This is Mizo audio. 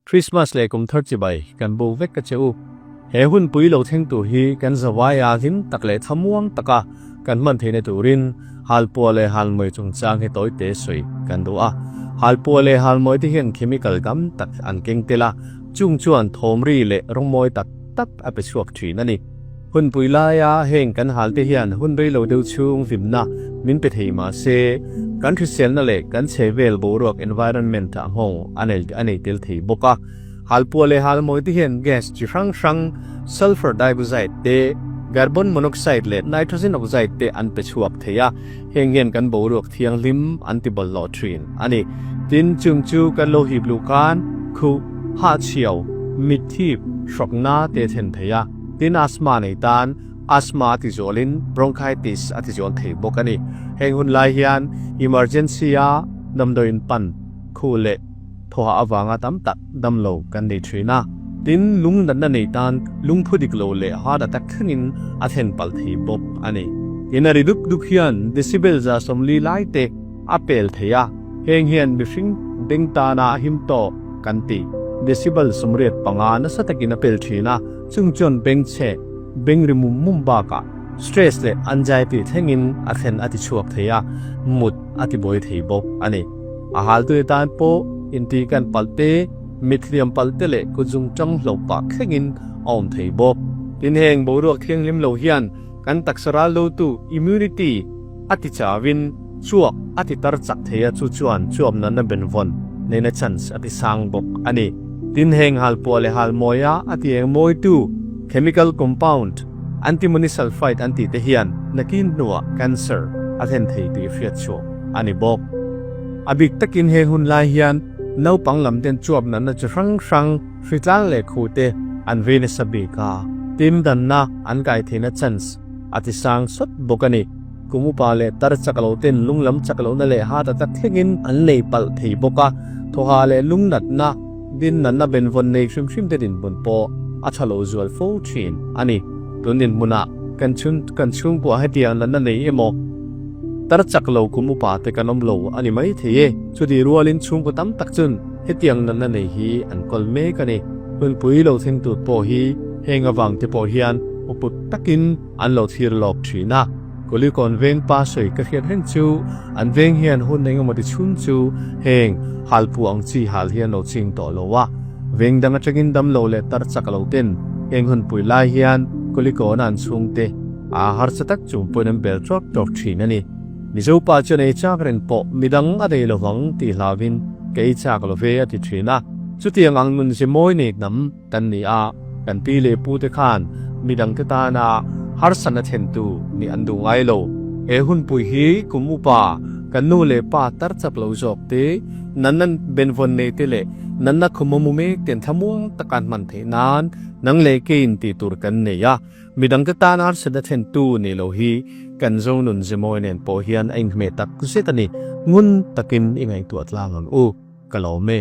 Christmas leh kum thar chibai kan bo vek a che u. He hun pui lo thleng tur hi kan zawaia hlim tak leh thlamuang taka kan hman theihna turin halpuah leh halmawi chungchang hi tawi te sawi kan duh a. Halpuah leh halmawi te hian chemical tam tak an keng tel a, chung chuan thawmri leh rawngmawi tak tak a pe chhuak thin a ni. Hunpui laia heng kan hal te hian hun rei lo deuh chhung hlimna min pe thei mah se, kan hriselna leh kan chhevel boruak environment ah nghawng a nei a nei tel thei bawk a. Halpuah leh halmawi te hian gas chi hrang hrang sulphur dioxide te, carbon monoxide leh nitrogen oxide te an pe chhuak thei a, heng hian kan boruak thianghlim an ti bawlhhlawh thin a ni. Tin, chung chu kan lo hip luh khan khuh, hahchhiau, mitthip, hrawkna te a thlen thei a. Tin, asthma nei tan asthma a ti zualin bronchitis a ti zual thei bawk a ni. Heng hun lai hian emergency a damdawiin pan khu leh thawhah avanga tam tak damlo kan nei thin a. Tin, lung natna nei tan lungphu dik lo leh heart attack thlengin a thlen palh thei bawk a ni. Tin, a ri duk duk hian decibel 40 lai te a pel thei a, heng hian mihring beng tana a him tawh kan ti. Decibel 85 nasa takin a pel thin a. Chung chuan beng chhe, beng ri mum mum bakah stress leh anxiety thlengin a thlen a ti chhuak thei a, mut a ti buai thei bawk a ni. A haltute tan pawh intih kan palh te, mit hliam palh te leh kutzung tang hloh pah thlengin a awm thei bawk. Tin heng boruak thianghlim lo hian kan taksa ral lotu immunity a ti chauin chuak a ti tar chak thei a, chu chuan chuap natna benvawn neihna chance a ti sang bawk a ni. Tin heng halpuah leh halmawia a ti eng mawitu chemical compound antimony sulfide an tih te hian nakin hnuah cancer a thlen thei tih hriat chhuak a ni bawk. A bik takin he hun lai hian naupang lam ten chuap natna chi hrang hrang hritlang leh khuh te an vei nasa bik a, tin danna an kai theihna chance a ti sang sawt bawk a ni. Kum upa leh tar chak lo ten lung lam chak lohna leh heart attack thlengin an nei palh thei bawk a, thawha leh lung natna, din natna benvawn nei hrim hrim te dinhmun pawh a tha lo zual fo thin a ni. Tun dinhmunah kan chhung kan chhungkuah hetiang natna nei emaw tar chak lo kum upa te kan awm lo a ni mai thei e. Chutih rualin chhungkaw tam tak chun hetiang natna nei hi an kawl mek a ni. Hunpui lo thleng tur pawh hi heng avang te pawh hian uput takin An lo thlir lawk thin a. Kulikawn veng pa sawi ka hriat reng chu an veng hian hun eng emaw ti chhung chu heng halpu ang chi hal hi an lo ching tawh lo a. Veng dang atangin dam lo leh tar chak lo ten heng hunpui lai hian Kulikawna an chhungte a harsa tak chung pawhin an bel tawk tawk thin a ni. Mizo pa chuan ei chak reng pawh midang a nei lovang tih hlauhin ka ei chak lo ve a ti thin a. Chutiang ang nun ze mawi nei hnam kan ni a, kan pi leh pu te khan midangte tana harsatna thlentu nih an duh ngai lo. He hunpui hi kum upa kan nu leh pa tar chap lo zawk te, nanna benvawn nei te leh nanna khawmawmu mek ten thlamuang taka an hman theih nan nang leh keiin tih tur kan nei a, midangte tana harsatna thlentu nih lo hi kan Zonun Zemawi nen pawh hian a inhmeh tak zet a ni. Ngun takin i ngaihtuah tlang ang u. Ka lawm e.